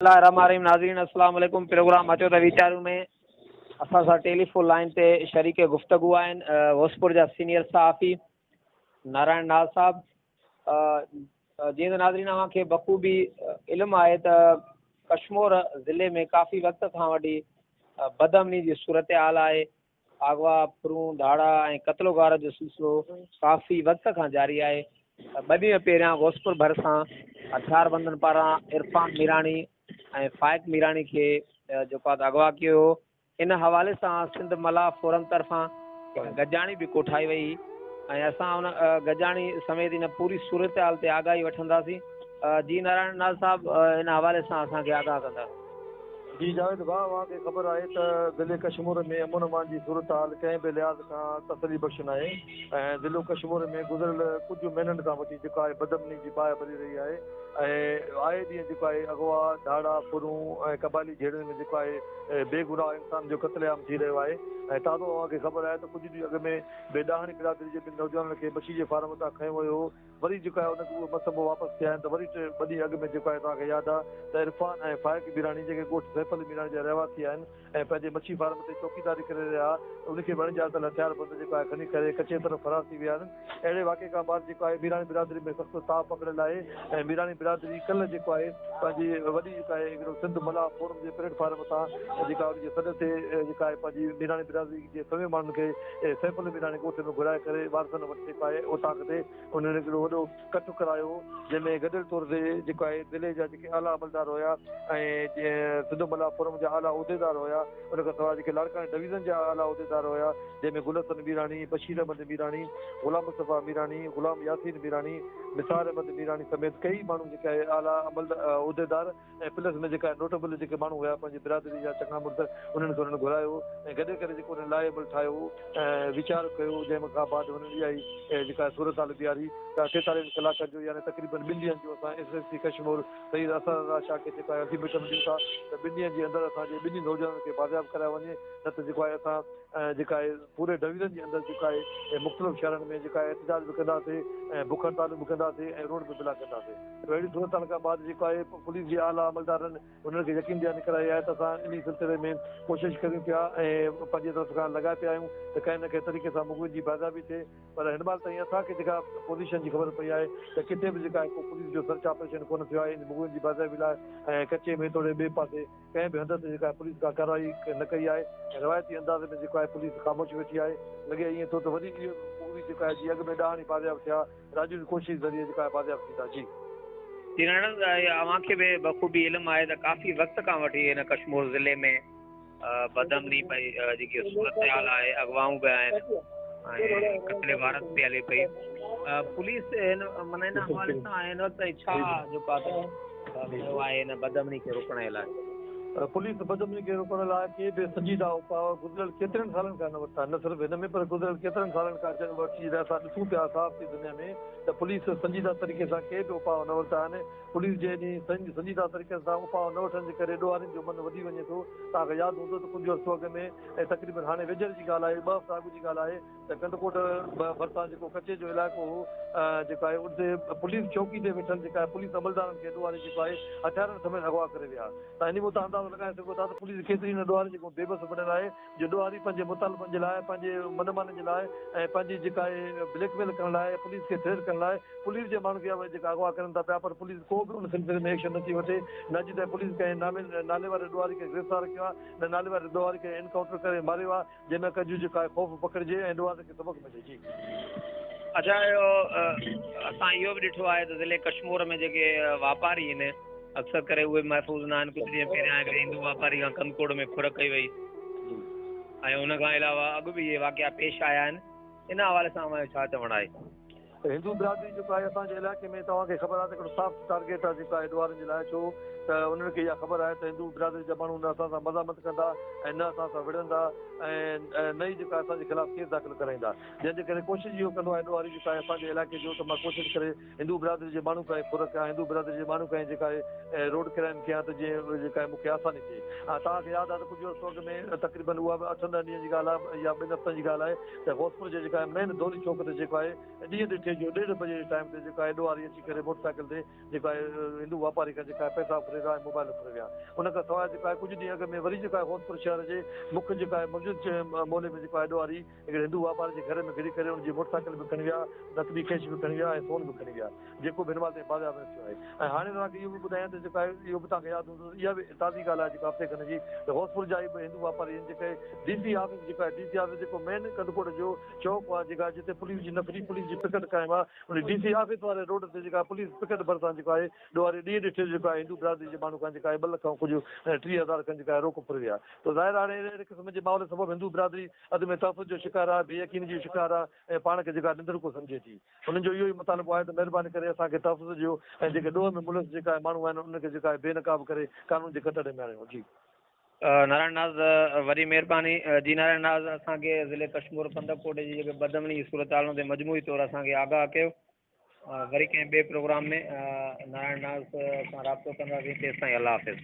الله الرحمٰن الرحيم ناظرين السلام عليڪم پروگرام اچو ته ويچاريون ۾ اسان سان ٽيليفون لائين تي شريڪ گفتگو آهن غوثپور جا سينيئر صحافي نارائڻ ناز صاحب. جيئن ته ناظرين اوهان کي بخوبي علم آهي ته ڪشمور ضلعي ۾ ڪافي وقت کان وٺي بدامني جي صورتحال آهي. اغوا، ڦرون، ڌاڙا ۽ قتل و غارت جو سلسلو ڪافي وقت کان جاري آهي. ٻه ڏينهن پهريان غوثپور ڀرسان هٿياربندن پاران عرفان ميراڻي ۽ فائق ميراڻي کي جيڪو آهي اغوا ڪيو ويو. ان حوالي سان سنڌ ملاح فورم طرفان هڪ گڏجاڻي به ڪوٺائي وئي ۽ اسان ان گڏجاڻي سميت ان پوري صورتحال تي آگاهي وٺنداسين. جي نارائڻ ناز صاحب ان حوالي سان اسان کي آگاهه ڪندا. جي جاويد ڀاء اوهان کي خبر آهي ته ضلعي ڪشمور ۾ امن امان جي صورتحال ڪنهن به لحاظ کان تسلي بخش ناهي ۽ ضلعو ڪشمور ۾ گذريل ڪجهه مهينن کان وٺي جيڪو آهي بدامني جي باهه ٻري رهي آهي ۽ آئي ڏينهن جيڪو آهي اغوا، ڌاڙا، ڦرون ۽ قبائلي جهيڙن ۾ جيڪو آهي بيگناهه انسان جو قتل عام ٿي رهيو آهي ۽ تازو اوهان کي خبر آهي ته ڪجهه ڏينهن اڳ ۾ به ڏاهاڻي برادري جي ٻن نوجوانن کي مڇي جي فارم تان کنيو ويو هو. وري جيڪو آهي ان کي اهي مس به واپس ٿيا آهن ته وري ٽي ٻه ڏينهن اڳ ۾ جيڪو آهي توهان کي ياد آهي ته عرفان ۽ فائق ميراڻي جيڪي ڳوٺ سيف علي ميراڻي جا رهواسي آهن ۽ پنهنجي مڇي فارم تي چوڪيداري ڪري رهيا ها ته ان کي به اڻڄاتل هٿيار بند جيڪو آهي کڻي ڪري ڪچي طرف فرار ٿي ويا آهن اهڙي واقعي کان بعد جيڪو آهي ميراڻي برادري ۾ سخت تاء پکڙيل آهي ۽ ميراڻي برادري ڪلهه جيڪو آهي پنهنجي وڏي جيڪا آهي هڪڙو سنڌ ملاح فورم جي پليٽ فارم تان جيڪا ان جي سڏ تي جيڪا آهي پنهنجي ميراڻي برادري جي سوين ماڻهن کي سيف علي ميراڻي ڳوٺ ۾ گهرائي ڪري وارثن وٽ جيڪو آهي اوطاق تي انهن هڪڙو وڏو ڪٺ ڪرايو هو جنهن ۾ گڏيل طور تي جيڪو آهي ضلعي جا جيڪي اعليٰ عملدار هيا ۽ سنڌ ملاح فورم جا اعليٰ عهديدار هيا ان کان سواء جيڪي لاڙڪاڻي ڊويزن جا اعليٰ عهديدار هيا جنهن ۾ گل حسن ميراڻي، بشير احمد ميراڻي، غلام مصطفيٰ ميراڻي، غلام ياسين ميراڻي، نثار احمد ميراڻي سميت ڪيئي ماڻهو جيڪي آهي اعليٰ عمل عهديدار ۽ پلس ۾ جيڪا نوٽبل جيڪي ماڻهو هيا پنهنجي برادري جا چڱا مڙس انهن کي انهن گهرايو ۽ گڏي ڪري جيڪو انهن لائحه عمل ٺاهيو ۽ ويچار ڪيو جنهن کان بعد انهن اها ئي جيڪا صورتحال بيهاري ته اٺيتاليهن ڪلاڪن جو يعني تقريبن ٻن ڏينهن جو اسان S S P Kashmore Syed Asad Raza Shah کي جيڪو آهي الٽيميٽم ڏيون ٿا ته ٻن ڏينهن جي اندر اسان جي ٻنهي نوجوانن کي بازياب ڪرايو وڃي نه ته جيڪو آهي اسان جيڪا آهي پوري ڊويزن جي اندر جيڪو آهي مختلف شهرن ۾ جيڪا آهي احتجاج به ڪنداسين ۽ بک هڙتالون به ڪنداسين ۽ روڊ به بلاڪ ڪنداسين. اهڙي صورتحال کان بعد جيڪو آهي پوليس جي اعليٰ عملدارن انهن کي يقين دهاني ڪرائي آهي ته اسان انهي سلسلي ۾ ڪوشش ڪريون پيا ۽ پنهنجي طرف کان لڳا پيا آهيون ته ڪنهن نه ڪنهن طريقي سان مغوين جي بازيابي ٿئي پر هن مهل تائين اسان کي جيڪا پوزيشن جي خبر پئي آهي ته ڪٿي به جيڪا آهي ڪو پوليس جو سرچ آپريشن ڪونه ٿيو آهي مغوين جي بازيابي لاء ۽ ڪچي ۾ توڙي ٻئي پاسي ڪنهن به هنڌ تي جيڪا آهي پوليس ڪا ڪارروائي نه ڪئي آهي ۽ روايتي انداز ۾ جيڪو آهي پوليس خاموش ويٺي آهي لڳي ائين ٿو ته وري اهي مغوي جيڪا آهي جي اڳ ۾ ڏاهاڻي بازياب ٿيا راڄوڻي ڪوشش ذريعي جيڪا آهي بازياب ٿيندا. جي. جي نارائڻ اوهان کي به بخوبي علم آهي ته ڪافي وقت کان وٺي هن ڪشمور ضلعي ۾ بدامني پئي جيڪي صورتحال آهي اغوائون به آهن ۽ قتل غارت به هلي پئي پوليس هن معنيٰ هن حوالي سان هن وقت تائين ڇا جيڪو آهي ڪيو آهي هن بدامني کي روڪڻ جي لاء؟ پوليس بدامني کي روڪڻ لاء ڪي به سنجيده اپاء گذريل ڪيترن سالن کان نه ورتا، نه صرف هن ۾ پر گذريل ڪيترن سالن کان وٺي جڏهن اسان ڏسون پيا صحافتي دنيا ۾ ته پوليس سنجيده طريقي سان ڪي به اپاء نه ورتا آهن، پوليس جي انهي سنجيده طريقي سان اپاء نه وٺڻ جي ڪري ڏوهارين جو من وڌي وڃي ٿو، توهان کي ياد هوندو ته ڪجهه عرصو اڳ ۾ ۽ تقريبن هاڻي ويجهڙ جي ڳالهه آهي ٻه هفتا اڳ جي ڳالهه آهي ته ڪنڌڪوٽ ڀرسان جيڪو ڪچي جو علائقو هو جيڪو آهي اتي پوليس چوڪي تي ويٺل جيڪا آهي پوليس عملدارن کي ڏوهاري جيڪو آهي هٿيارن سميت اغوا ڪري ويا ته انهي مون تان اندازو لڳائي سگهو ٿا ته پوليس ڪيتري نه ڏوهارين جي بي بس بڻيل آهي جو ڏوهاري پنهنجي مطالبن جي لاء پنهنجي من ماني جي لاء ۽ پنهنجي جيڪا آهي بليڪ ميل ڪرڻ لاء پوليس کي ٿريٽ ڪرڻ لاء پوليس جي ماڻهن کي جيڪا اغوا ڪرن ٿا پيا پر پوليس ڪو به ان سلسلي ۾ ايڪشن نٿي وٺي نه اڄ تائين پوليس ڪنهن نامي نالي واري ڏوهاري کي گرفتار ڪيو آهي نه نالي واري ڏوهاري کي انڪائونٽر ڪري ماريو آهي جنهن ۾ ڪجهه جيڪا آهي خوف پکڙجي ۽ ڏوهارين کي سبق ملي. جي. اڇا اهو اسان اهو به ڏٺو آهي ته ضلعي ڪشمور ۾ جيڪي واپاري آهن اڪثر ڪري اهي به محفوظ نه آهن ڪجهه ڏينهن پهريان هڪڙي هندو واپاري کان ڪنڌڪوٽ ۾ ڦر ڪئي وئي ۽ ان کان علاوه اڳ به اهي واقعا پيش آيا آهن ان حوالي سان اوهان جو ڇا چوڻ آهي؟ هندو برادري جيڪو آهي اسان جي علائقي ۾ توهان کي خبر آهي ته هڪڙو سافٽ ٽارگيٽ آهي جيڪو آهي ڏوهارين جي لاء ڇو ته انهن کي اها خبر آهي ته هندو برادري جا ماڻهو نه اسان سان مزاحمت ڪندا ۽ نه اسان سان وڙهندا ۽ نه ئي جيڪو آهي اسان جي خلاف ڪيس داخل ڪرائيندا جنهن جي ڪري ڪوشش اهو ڪندو آهي ڏوهاري جيڪو آهي اسان جي علائقي جو ته مان ڪوشش ڪري هندو برادري جي ماڻهو کان ڦر ڪيان هندو برادري جي ماڻهو کان جيڪا آهي روڊ ڪرائيم ڪيان ته جيئن جيڪا آهي مون کي آساني ٿئي ۽ توهان کي ياد آهي ته ڪجهه عرصو اڳ ۾ تقريبن اها به اٺن ڏهن ڏينهن جي ڳالهه آهي يا ٻن هفتن جي ڳالهه آهي ته غوثپور جي جيڪا آهي مين دوري چوڪ تي جيڪو آهي ڏينهن ڏٺي جو ڏيڍ بجي جي ٽائيم تي جيڪو آهي ڏوهاري اچي ڪري موٽر سائيڪل تي جيڪو آهي هندو واپاري کان جيڪا آهي پئسا ڦري ڦري ويا ۽ موبائل ڦري ويا. ان کان سواء جيڪو آهي ڪجهه ڏينهن اڳ ۾ وري جيڪو آهي غوثپور شهر جي مک جيڪو آهي مسجد محلي ۾ جيڪو آهي ڏوهاري هڪڙي هندو واپاري جي گهر ۾ گهڙي ڪري ان جي موٽر سائيڪل به کڻي ويا، نقدي ڪيش به کڻي ويا ۽ سون به کڻي ويا، جيڪو به هن مهل تائين بازياب نه ٿيو آهي. ۽ هاڻي توهان کي اهو به ٻڌايان ته جيڪو آهي اهو به توهان کي ياد هوندو ته اها به تازي ڳالهه آهي جيڪا هفتي کن جي ته غوثپور جا ئي ٻه هندو واپاري آهن جيڪي ڊي سي آفيس جيڪو آهي ڊي سي آفيس جيڪو مين ڪنڌڪوٽ جو چوڪ آهي جيڪا جتي پوليس جي نفري پوليس جي پڪٽ قائم آهي ان ڊي سي آفيس واري روڊ تي جيڪا پوليس پڪٽ ڀرسان جيڪو آهي ڏوهاري ڏينهن ڏٺي جيڪو آهي هندو برادري جي ماڻهن کان جيڪا آهي ٻه لک ۽ ڪجهه 30 هزار کن جيڪا آهي روڪ ڦري ويا ته ظاهر آهي هاڻي اهڙي قسم جي ماحول سبب هندو برادري عدم تحفظ جو شڪار آهي، بي يقيني جو شڪار آهي ۽ پاڻ کي جيڪا نڌڻڪو سمجهي ٿي. هنن جو اهو ئي مطالبو آهي ته مهرباني ڪري اسان کي تحفظ ڏيو ۽ جيڪي ڏوهه ۾ ملوث جيڪا آهي ماڻهو آهن انهن کي جيڪا آهي بي نقاب ڪري قانون جي ڪٽهڙي ۾ آڻيو. جي. نارائڻ ناز وڏي مهرباني. جي نارائڻ ناز اسان کي ضلعي ڪشمور ڪنڌڪوٽ جي جيڪي بدامني جي صورتحال ان تي مجموعي طور اسان کي آگاهه ڪيو. وري ڪنهن ٻئي پروگرام ۾ نارائڻ ناز سان رابطو ڪنداسين تيستائين الله حافظ.